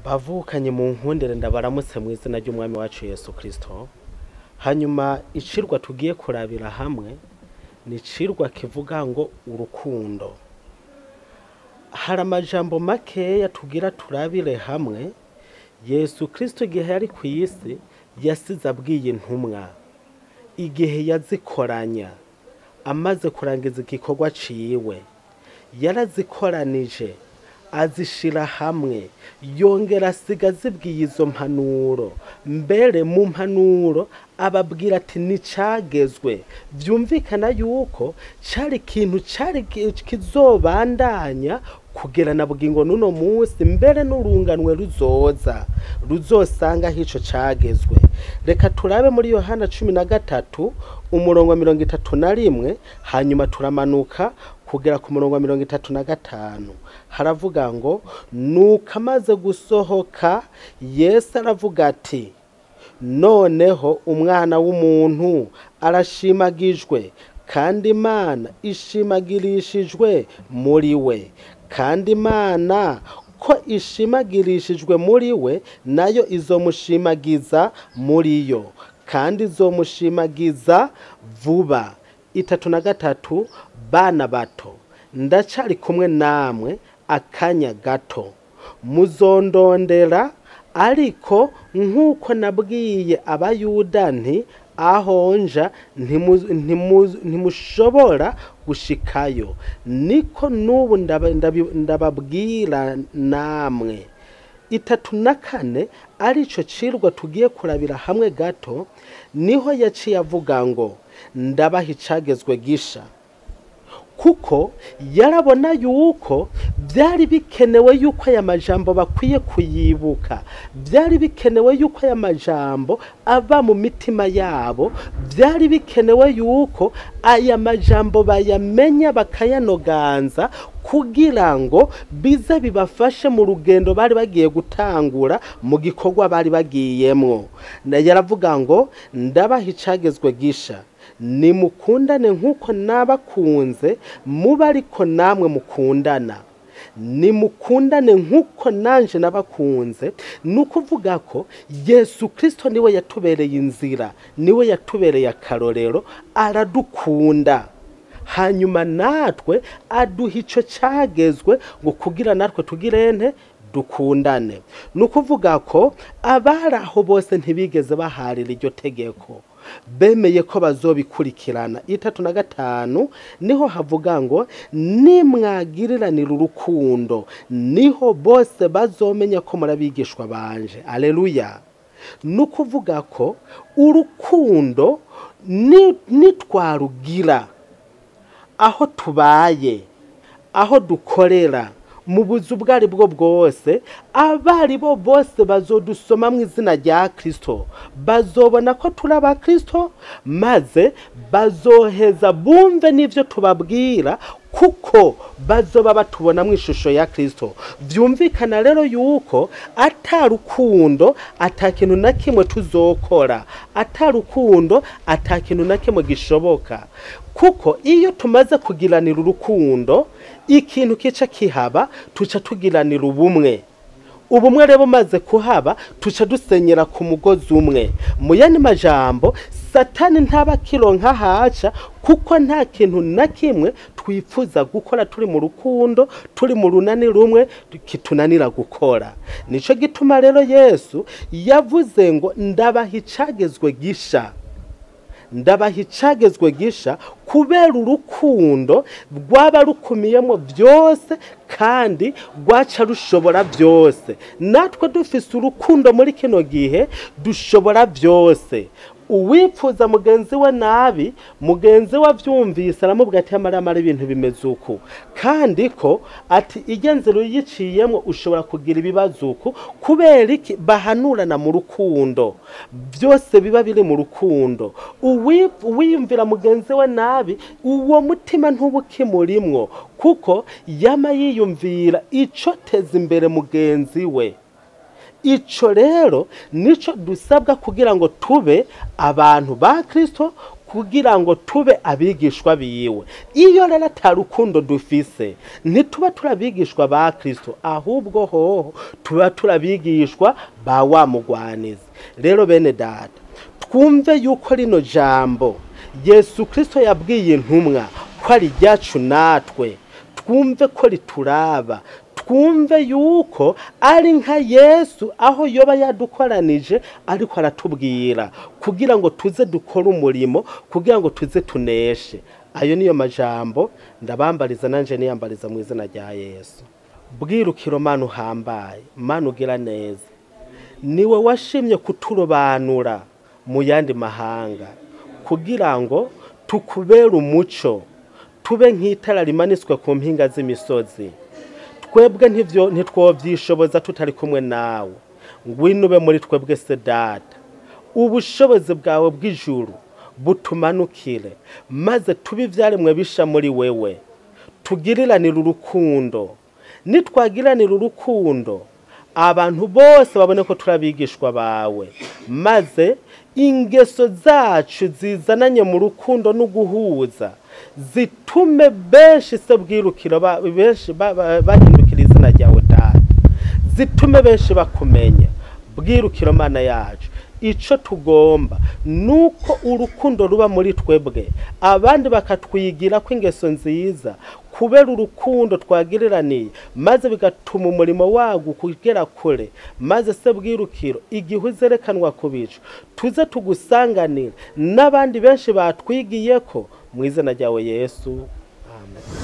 Bavukanye mu nkundere, ndabaramutse mu izina ry'Umwami wacu Yesu Kristo. Hanyuma icirwa tugiye kurabira hamwe ni icirwa kivuga ngo urukundo. Hari amajambo makeya tugira turabire hamwe. Yesu Kristo igihe yari ku isi yasize abwiye intumwa, igihe yazikoranya amaze kurangiza igikorwa ciwe, yarazikoranije azishira hamwe, yongera asiga azibwiye izo mpanuro. Mbere mu mpanuro ababwira ati nicagezwe. Vyumvikana yuko cari ikintu cari kizobandanya kugera na bugingo n'uno munsi, mbere n'urunganwe ruzoza ruzosanga hico cagezwe. Reka turabe muri Yohana 13 umurongo wa 31, hanyuma turamanuka kugera ku murongo wa 35. Haravuga ngo: nuko amaze gusohoka Yesu aravuga ati noneho umwana w'umuntu arashimagijwe, kandi Imana ishimagirishijwe muri we, kandi Imana ko ishimagirishijwe muri we nayo izomushimagiza muri yo, kandi izomushimagiza vuba. 33 bana bato, ndacari kumwe namwe akanya gato, muzondondera, ariko nk'uko nabwiye Abayuda nti aho nja ntimushobora gushikayo, niko n'ubu ndababwira namwe. 34 arico cirwa tugiye kurabira hamwe gato, niho yaciye avuga ngo ndabaha icagezwe gisha, kuko yarabona yuko byari bikenewe yuko aya majambo bakwiye kuyibuka, byari bikenewe yuko aya majambo ava mu mitima yabo, byari bikenewe yuko aya majambo bayamenya bakayanoganza, kugira ngo bize bibafashe mu rugendo bari bagiye gutangura, mu gikorwa bari bagiyemwo. Yaravuga ngo ndabaha icagezwe gisha, nimukundane nk'uko nabakunze, muba ariko namwe mukundana. Nimukundane nk'uko nanje nabakunze. Nukuvuga ko Yesu Kristo niwe yatubereye inzira, niwe yatubereye akarorero, aradukunda. Hanyuma natwe aduha ico cagezwe ngo kugira natwe tugirente dukundane. Nukuvuga ko abari aho bose ntibigeze baharira iryo tegeko, bemeye ko bazobikurikirana. 35 niho havuga ngo nimwagiriranira urukundo niho bose bazomenya ko murabigishwa banje. Aleluya. Nukuvuga ko urukundo nitwarugira aho tubaye, aho dukorera, mu buzu bwari bwo bwose, abari bo bose bazodusoma mu izina rya Kristo, bazobona ko turi aba Kristo, maze bazoheza bumve n'ivyo tubabwira, kuko bazoba batubona mu ishusho ya Kristo. Vyumvikana rero yuko atarukundo atakintu na kimwe tuzokora, atarukundo atakintu na kimwe gishoboka. Kuko iyo tumaze kugiranira urukundo, ikintu kica kihaba, tuca tugiranira ubumwe. Ubumwe rero bumaze kuhaba, tuca dusenyera ku mugozi umwe. Mu yandi majambo, Satani ntaba kironka haca, kuko nta kintu na kimwe twifuza gukora turi mu rukundo, turi mu runani rumwe kitunanira gukora. Nico gituma rero Yesu yavuze ngo ndabaha icagezwe gisha, ndabaha icagezwe gisha, kubera urukundo rwaba rukumiyemo byose kandi rwaca rushobora byose. Natwe dufise urukundo muri kino gihe dushobora byose. Uwipfuza mugenzi we nabi, mugenzi we avyumvise aramubwira ati amara ibintu bimeze uku, kandi ko ati igenzero yiciyemo ushobora kugira ibibazo uku. Kubera iki? Bahanurana mu rukundo, byose biba biri mu rukundo. Uwiyumvira mugenzi we nabi, uwo mutima ntubukimurimwo, kuko yama yiyumvira ico teza imbere mugenzi we. Ico rero nico dusabwa kugira ngo tube abantu ba Kristo, kugira ngo tube abigishwa biwe. Iyo rero ata rukundo dufise, ntituba turabigishwa ba Kristo, ahubwo hoho tuba turabigishwa ba wa mugwanizi. Rero bene data, twumve yuko rino jambo Yesu Kristo yabwiye intumwa ko ari ryacu natwe, twumve ko rituraba, twumve yuko ari nka Yesu aho yoba yadukoranije ariko aratubwira kugira ngo tuze dukore umurimo, kugira ngo tuze tuneshe. Ayo niyo majambo ndabambariza nanje niyambariza mu izina rya Yesu. Bwirukiro Mana uhambaye, Mana ugira neza, niwe washimye kuturobanura mu yandi mahanga kugira ngo tukubere umuco, tube nk'itara rimanitswe ku mpinga z'imisozi. Twebwe ntitwovyishoboza tutari kumwe nawe. Ngwino ube muri twebwe se data, ubushobozi bwawe bw'ijuru butumanukire, maze tube ivyaremwe bisha muri wewe, tugiriranire urukundo. Nitwagiranira urukundo, abantu bose babone ko turabigishwa bawe, maze ingeso zacu zizananye mu rukundo no guhuza zitume benshi se bwirukiro benshi bahindukira izina ryawe data, zitume benshi bakumenya. Bwirukiro Mana yacu, ico tugomba nuko urukundo ruba muri twebwe, abandi bakatwigira ko ingeso nziza kubera urukundo twagiriraniye, maze bigatuma umurimo wagu kugera kure. Maze se bwirukiro igihe uzerekanwa ku bicu, tuze tugusanganire n'abandi benshi batwigiye ko, mu izina ryawe Yesu, amen.